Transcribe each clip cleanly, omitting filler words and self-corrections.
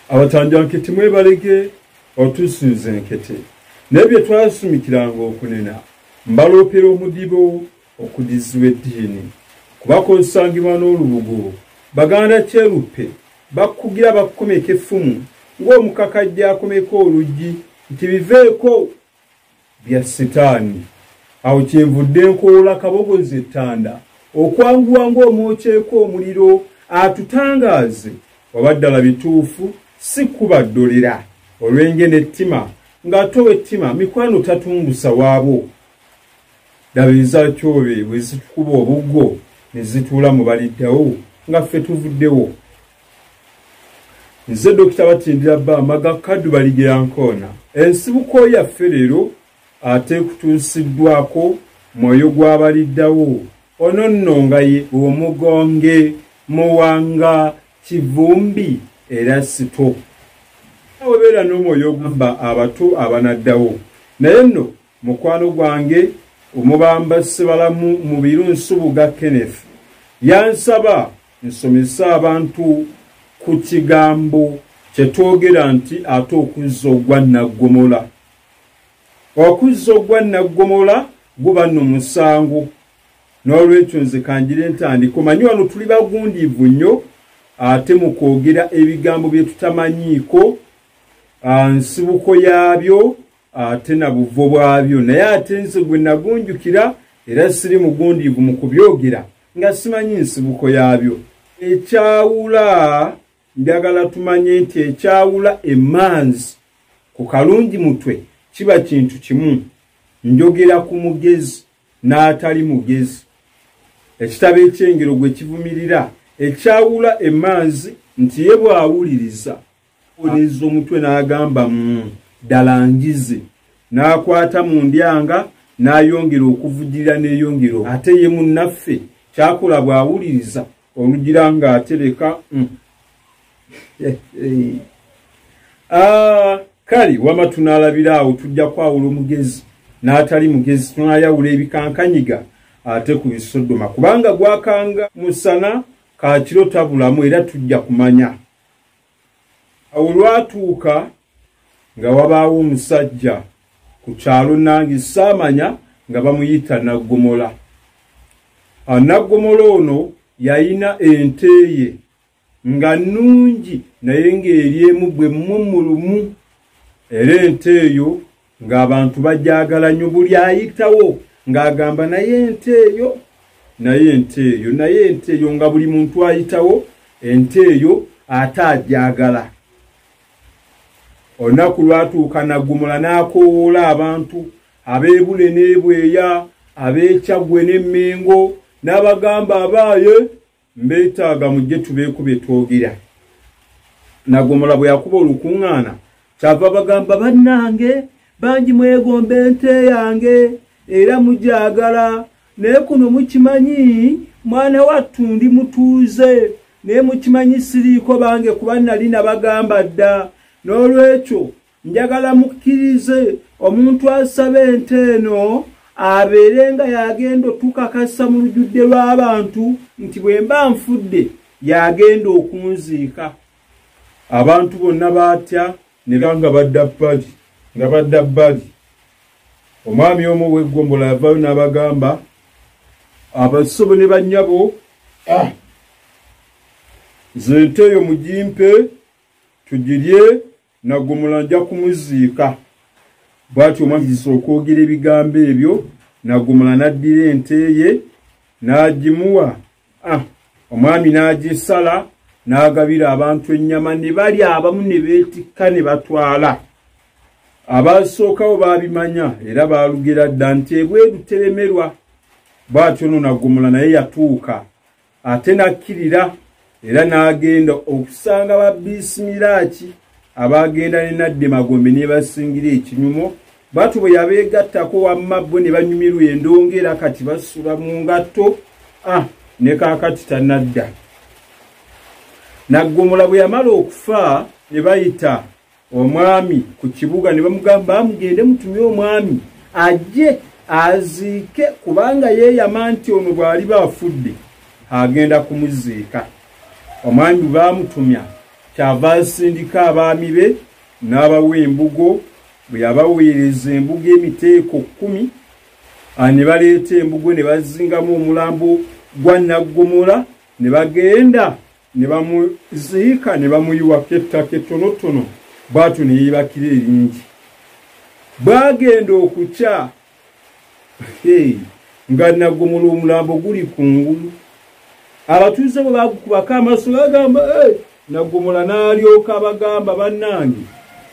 Abatanja nkete mwebalege otusunze nkete naye bye twasumikiranga okunena mbaloopera omudibo okudizibwa eddiini kubako osangibwa n'olubugo baganda kyerupe bakugira bakukomeka effumu ng'omukakajja akomeka oluggi nti biveeko bya sitaani. Awo kyenvudde nkoola kabogozi ettanda okwanguwa ng'omwokyeko omuliro atutangaaze oba ddala bituufu si kubaddolera olw'enge n'ettima ng'ate ow'ettima mikwano tatungusa waabo. Ddaba ezakyobe bwe zitukuba obuggo ne zituula mu baliddawo nga ffe tuvuddewo. Nze Dokita Batindira Bamaga Kaddu Baligera Nkoona. Ensibuko yaffe leero ate kutuusiddwako mwoyo gw'abaliddawo. Ono nno nga ye Omugonge Muwanga Kivumbi era Sito. Obeera n'omwoyo ogamba abato abanaddawo. Naye nno mukwano gwange Omubamba Ssebalamu Mubiru Nsubuga Kenneth yansaba nsomese abantu ku kigambo kye twogera nti ate okuzza ogwa naggomola. Okuzza ogwa naggomola guba nno musango. N'olwekyo nze kanjire entandiko. Manyi wano tuli bagundiivu nnyo ate mu kwogera ebigambo bye tutamanyiiko nsibuko yaabyo ate na buvo bwabyo. Naye ate nze gwe nagunjukira era siri mugundiivu mu kubyogera nga simanyi nsibuko yaabyo. Ekyawula njagala tumanye nti ekyawula emmanzi ku kalungi mutwe kiba kintu kimu. Njogera ku mugezi n'atali mugezi. Ekitabo eky'engero gwe kivumirira ekyawula emmanzi nti ye bw'awuliriza awuliriza omutwe n'agamba ddala ngize, n'akwata mu ndyanga n'ayongera okuvugirira n'eyongera. Ate ye munnaffe kyakola bw'awuliriza olugira ng'atereka. Kale wama tunaalabira awo tujja kwawula omugezi n'atali mugezi, tunaayawula ebikankanyiga ate ku bisodoma kubanga gwakanga musana kakiro tabulamu era tujja kumanya. Awo lwatuuka nga wabaawo omusajja ku kyalo nange saamanya nga bamuyita Naggomola. Naggomola ono yayina ente ye nga nnungi naye ng'eri emu bwe mmumulumu, era ente eyo ng'abantu bagyagala nnyo buli ayitawo ng'agamba naye ente eyo, naye ente eyo, naye ente eyo, nga buli muntu ayitawo ente eyo ate agyagala. Olunaku lwatuuka Naggomola n'akoowoola abantu ab'ebule n'ebweya, ab'ekyaggwe n'emmengo, n'abagamba abaaye mbeetaaga mujje tubeeko bye twogera. Naggomola bwe yakuba olukuŋŋaana kyava bagamba bannange bangi mwegomba ente yange era mugyagala, naye kuno mukimanyi mwana wattu ndi mutuuze, naye mukimanyi siriiko bange kuba nali nabagamba dda. N'olwekyo njagala mukkirize omuntu asaba ente eno abeere nga yagenda otukakasa mu lujjudde lw'abantu nti bwe mba nfudde yagenda okunziika. Abantu bonna baatya ne nga badda bbali nga badda bbali. Omwami omu ow'eggombola yavaayo n'abagamba abasobo ne bannyabo, nze ente eyo mugimpe tugirye, Naggomola nja kumuziika. Bw'atyo omwami okwogera ebigambo ebyo, Naggomola n'addira ente ye n'agimuwa. Omwami n'agisala n'agabira abantu ennyama ne balya abamu ne beetikka ne batwala. Abaasookawo baabimanya era baalugera dda nti ebweru teremerwa. Bw'atyo nno Naggomola naye yatuuka ate n'akkirira era n'agenda okusanga ba Bisimiraaki abagenda ne Nadde Magombe ne basingira ekinyumo. Bw'atyo bwe yabeegattako wamma bo ne banyumirwa endongo era kati basula mu ngatto ne kaakati tannadda. Naggomola bwe yamala okufa ne bayita omwami ku kibuga ne bamugamba mugende mutumye omwami ajje aziike kubanga yeeyama nti ono bw'aliba afudde agenda kumuziika. Omwami baamutumya Kyava asindika abaami be n'abawa embugo. Bwe yabaweereza embugo emiteeko 10, ne baleeta embugo ne bazingamu omulambo gwa Naggomola, ne bagenda ne bamuziika ne bamuyiwako ettaka ettonotono, bw'atyo ne yeebakira eringi. Bwagenda okukya nga Naggomola omulambo guli kungulu. Abatuuze bwe baagukubako amaaso bagamba, Naggomola n'alyoka abagamba, bannange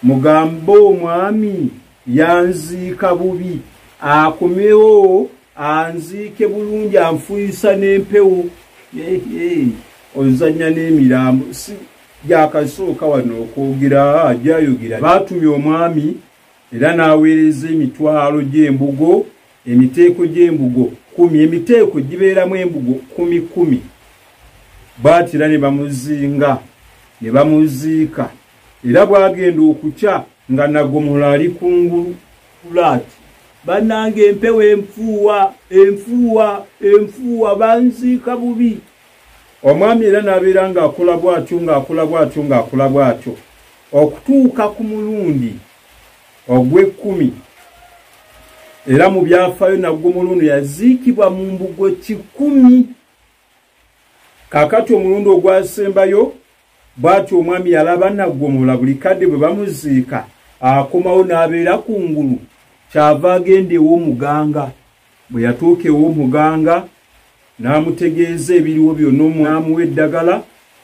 mugambe omwami yanziika bubi, akomewo anziike bulungi, anfuuyisa n'empewo. Ozannya n'emirambo si gyakasooka wano okwogera gyayogera. Baatumye omwami era n'aweereza emitwalo gy'embugo, emiteeko gy'embugo 10, emiteeko gibeeramu embugo 10 10. Bw'atyo era ne bamuzinga ne bamuziika. Era bw'agenda okukya nga Naggomola ali kungulu ati, bannange empewo enfuuwa enfuuwa enfuuwa, banziika bubi. Omwami era n'abeera ng'akola bw'atyo ng'akola bw'atyo ng'akola bw'atyo okutuuka ku mulundi ogw'ekkumi. Era mu byafaayo Naggomola ono yaziikibwa mu mbugo 100. Kaakati omulundi ogwasembayo bw'atyo omwami yalaba Naggomola buli kadde bwe bamuziika akomawo n'abeera kungulu. Kyava agenda ew'omuganga. Bwe yatuuka ew'omuganga n'amutegeeza ebiriwo byonna, n'amuwa eddagala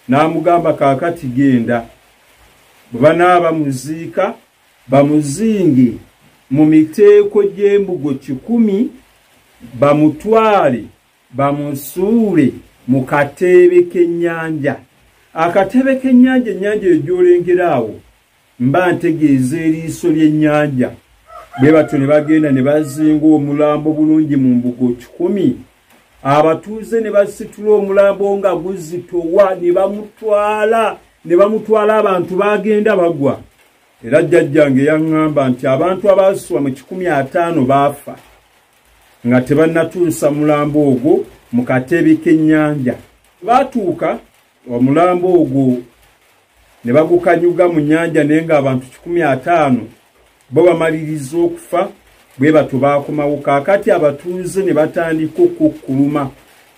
n'amugamba, kaakati genda, bwe banaaba bamuziika bamuzinge mu miteeko gy'embugo 100, bamutwale bamusuule mu kateebe k'ennyanja. Akateebe k'ennyanja, ennyanja eyo gy'olengera awo, mba ntegeeza eriiso ly'ennyanja. Bwe batyo ne bagenda ne bazinga omulambo bulungi mu mbugo 100. Abatuuze ne basitula omulambo nga guzitowa ne bamutwala. Abantu bagenda bagwa. Era jjajjange yaŋŋamba nti abantu abaaswa mu 150 baafa nga tebannatuusa mulambo ogwo mu kateebe k'ennyanja. Baatuuka omulambo ogwo ne bagukanyuga mu nnyanja, naye ng'abantu 150 bo bamaliriza okufa. Bwe batyo baakomawo. Kaakati abatuuze ne batandika okukkuluma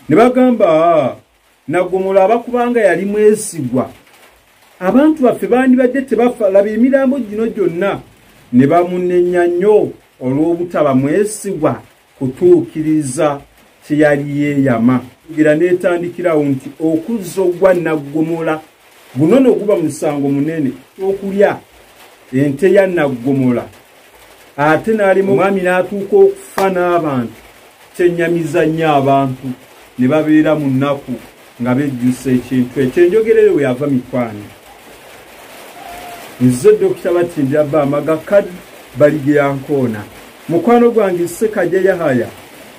ne bagamba, Naggomola abakubanga yali mwesigwa, abantu baffe bandibadde tebafa, laba emirambo gino gyonna. Ne bamunenya nnyo olw'obutaba mwesigwa kutuukiriza kye yali yeeyama. Era n'etandikirawo nti okuzza ogwa Naggomola guno no guba musango munene okulya ente ya Naggomola, ate n'alimu omwami n'atuuka okufa n'abantu. Kyennyamiza nnyo abantu ne babeera mu nnaku nga bejjusa ekintu ekyo. Enjogerere we yava mikwano. Nze Dokita Batindira Bamaga Kaddu Baligira Nkoona, mukwano gwange Ssekajja Yahaya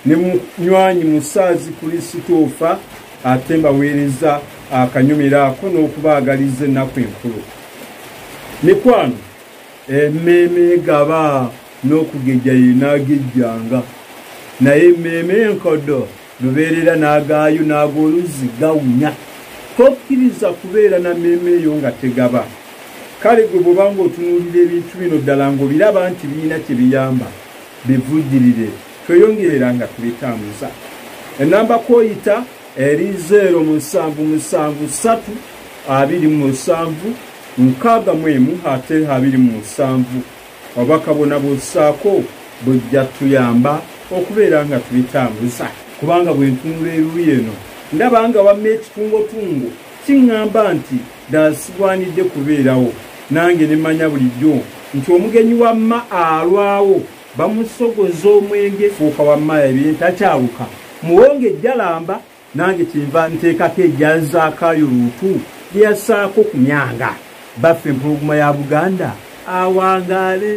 ne munywanyi Musaazi Kulisitoofa, ate mbaweereza akanyumira ako n'okubaagaliza ennaku enkulu. Mikwano, emmeeme egaba n'okugejja yenaagejjanga, naye emmeeme enkodo lubeerera n'agaayo n'ag'oluzzi gawunya. Tokkiriza kubeera na mmeeme eyo nga tegaba. Kale gwe bw'obanga otunuulira ebintu bino ddala ng'obiraba nti birina kye biyamba, bivujjirire, tweyongerera nga tubitambuza. Ennamba kw'oyita eri 0773 27 61 ate 27. Obubaka bwonna bw'ossaako bujja tuyamba okubeera nga tubitambuza. Kubanga bwe ntunula eruuyi eno ndaba nga wamma ekitungotungo kiŋŋamba nti ddala sigwanidde kubeerawo. Nange ne mmanya bulijjo nti omugenyi wamma alwawo bamusogoza omwenge, fuuka wamma ebintakyaluka muwonge ejjalamba. Nange kyenva nteekako ejjanzaakaayo luutu lye yassaako ku myanga. Baffe empologoma ya Buganda awangaale.